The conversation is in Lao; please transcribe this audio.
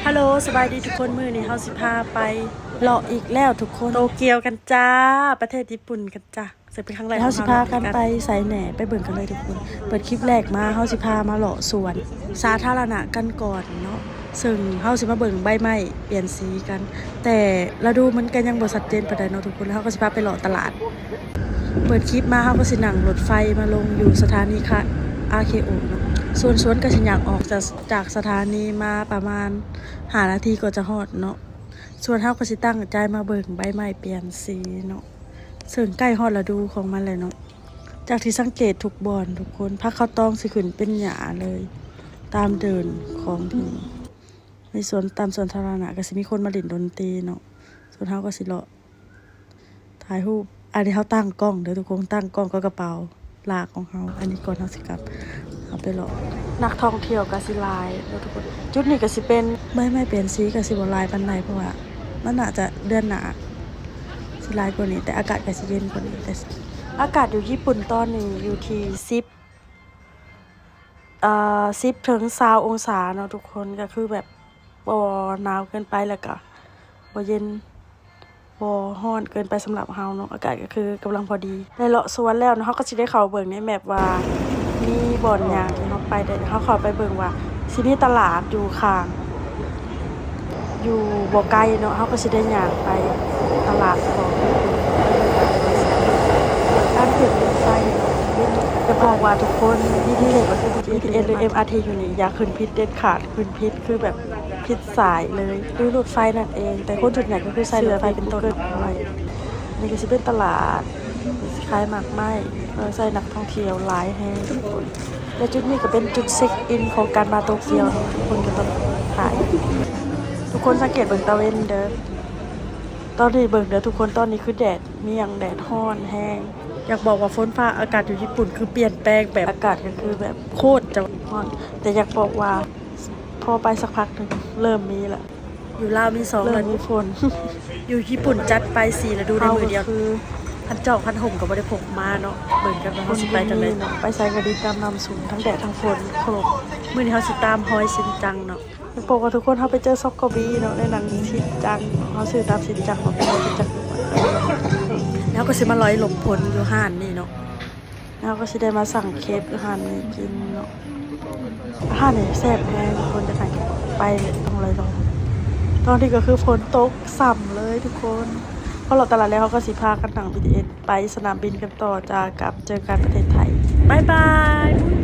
ຮາໂຫຼ ສະບາຍດີທຸກຄົນ ມື້ນີ້ເຮົາຊິພາໄປເລາະອີກແລ້ວທຸກຄົນ ໂຕກຽວກັນຈ້າ ປະເທດຍີ່ປຸ່ນກັນຈ້າ ເຊິ່ງເປັນຄັ້ງແລກ ເຮົາຊິພາກັນໄປໃສແດ່ ໄປເບິ່ງກັນເລີຍທຸກຄົນ. ເປີດຄລິບແລກມາ ເຮົາຊິພາມາເລາະສວນສາທາລະນະກັນກ່ອນເນາະ ເຊິ່ງເຮົາຊິມາເບິ່ງໃບໄມ້ປ່ຽນສີກັນ ແຕ່ລະດູມັນກໍຍັງບໍ່ຊັດເຈນປານໃດເນາະທຸກຄົນ ແລ້ວເຮົາກໍຊິພາໄປເລາະຕະຫຼາດ. ເປີດຄລິບມາ ເຮົາກໍຊິນັ່ງລົດໄຟມາລົງຢູ່ສະຖານີ ອາ ເຄ ໂອ ເນາະ ສ່ວນສວນກໍຊິຍ່າງອອກຈາກ ຈາກສະຖານີມາປະມານຫ້ານາທີກໍຈະຮອດເນາະ. ສ່ວນເຮົາກໍຊິຕັ້ງໃຈມາເບິ່ງໃບໄມ້ປ່ຽນສີເນາະ ເຊິ່ງໃກ້ຮອດລະດູຂອງມັນແລ້ວເນາະ. ຈາກທີ່ສັງເກດທຸກບ່ອນທຸກຄົນ ຜັກເຂົ້າຕອງຊິຂຶ້ນເປັນຫຍ້າເລີຍ ຕາມເດີ່ນຂອງທີ່ໃນສວນ ຕາມສວນສາທາລະນະ ກໍຊິມີຄົນມາຫຼິ້ນດົນຕີເນາະ. ສ່ວນເຮົາກໍຊິເລາະ ຖ່າຍຮູບ ອັນນີ້ເຮົາຕັ້ງກ້ອງເດີທຸກຄົນ ຕັ້ງກ້ອງກັບກະເປົາລາກຂອງເຮົາ ອັນນີ້ກ່ອນເຮົາຊິກັບ ເຮົາໄປເລາະ ນັກທ່ອງທ່ຽວກໍຊິຫຼາຍເນາະທຸກຄົນ. ຈຸດນີ້ກໍຊິເປັນໃບໄມ້ປ່ຽນສີ ກໍຊິບໍ່ຫຼາຍປານໃດ ເພາະວ່າມັນໜ້າຈະເດືອນໜ້າຊິຫຼາຍກວ່ານີ້ ແຕ່ອາກາດກໍຊິເຢັນກວ່ານີ້ ແຕ່ອາກາດຢູ່ຍີ່ປຸ່ນຕອນນີ້ຢູ່ທີ່ສິບ ເອີ ສິບເຖິງຊາວອົງສາເນາະທຸກຄົນ ກໍຄືແບບບໍ່ໜາວເກີນໄປ ແລ້ວກໍບໍ່ເຢັນ ບໍ່ຮ້ອນເກີນໄປສຳລັບເຮົາເນາະ ອາກາດກໍຄືກຳລັງພໍດີ. ໄດ້ເລາະສວນແລ້ວເນາະ ເຮົາກໍຊິໄດ້ເຂົ້າເບິ່ງໃນແມັບວ່າມີບ່ອນຫຍັງທີ່ເຮົາໄປໄດ້ ເຮົາເຂົ້າໄປເບິ່ງວ່າຊິມີຕະຫຼາດຢູ່ຂ້າງ ຢູ່ບໍ່ໄກເນາະ ເຮົາກໍຊິໄດ້ຍ່າງໄປຕະຫຼາດຂອງ ການຂຶ້ນລົດໄຟ ຢາກບອກວ່າທຸກຄົນ ບີທີເອສ ຫຼື ເອັມອາທີ ຢູ່ນີ້ ຢ່າຂຶ້ນຜິດເດັດຂາດ ຂຶ້ນຜິດຄືແບບຜິດສາຍເລີຍ ຫຼືລົດໄຟນັ້ນເອງ ແຕ່ຄົນສ່ວນໃຫຍ່ກໍຄືໃຊ້ລົດໄຟເປັນຕົ້ນ. ນີ້ກໍຊິເປັນຕະຫຼາດ ຂາຍໝາກໄມ້ ເອີ ໃຊ້ນັກທ່ອງທ່ຽວຫຼາຍແຮງທຸກຄົນ ແລະ ຈຸດນີ້ກໍເປັນຈຸດເຊັກອິນຂອງການມາໂຕກຽວ ທຸກຄົນກໍຕ້ອງຖ່າຍ. ທຸກຄົນສັງເກດເບິ່ງຕາເວັນເດີ ຕອນນີ້ເບິ່ງເດີທຸກຄົນ ຕອນນີ້ຄືແດດ ມີຫຍັງ ແດດຮ້ອນແຮງ. ຢາກບອກວ່າຝົນຟ້າອາກາດຢູ່ຍີ່ປຸ່ນຄືປ່ຽນແປງແບບ ອາກາດກໍຄືແບບໂຄດຈະຮ້ອນ ແຕ່ຢາກບອກວ່າພໍໄປສັກພັກໜຶ່ງເລີ່ມມີລະ ຢູ່ລາວມີສອງ ເລີ່ມມີຝົນ ຢູ່ຍີ່ປຸ່ນຈັດໄປສີ່ລະດູໃນມື້ດຽວ ຄືພັນຈອກພັນຫົ່ມກໍບໍ່ໄດ້ພົກມາເນາະ. ເບິ່ງກັນວ່າເຮົາຊິໄປຈັ່ງໃດເນາະ ໄປໃສກໍດິນດຳນ້ຳສູງ ທັງແດດທັງຝົນຄົບ. ມື້ນີ້ເຮົາຊິຕາມຮອຍຊິນຈັງເນາະ. ຢາກບອກວ່າທຸກຄົນ ເຮົາໄປເຈີຊອກກະບີເນາະ ໃນໜັງຊິນຈັງ ເຮົາຊື້ຕາມຊິນຈັງເນາະ ເປັນຊິນຈັງ ແລ້ວກໍຊິມາລອຍຫຼົບຝົນຢູ່ຮ້ານນີ້ເນາະ ເຮົາກໍຊິໄດ້ມາສັ່ງເຄບຢູ່ຮ້ານນີ້ກິນເນາະ. ອາຫານນີ້ແຊບແຮງທຸກຄົນ ຈະໃຫ້ໄປຕ້ອງລອຍລົງ ຕອນນີ້ກໍຄືຝົນຕົກຊ່ຳເລີຍທຸກຄົນ. ພໍເລາະຕະຫຼາດແລ້ວ ເຮົາກໍຊິພາກັນນັ່ງບີທີເອສ ໄປສະໜາມບິນກັນຕໍ່ ຈາກັບເຈີກັນປະເທດໄທ ບາຍບາຍ.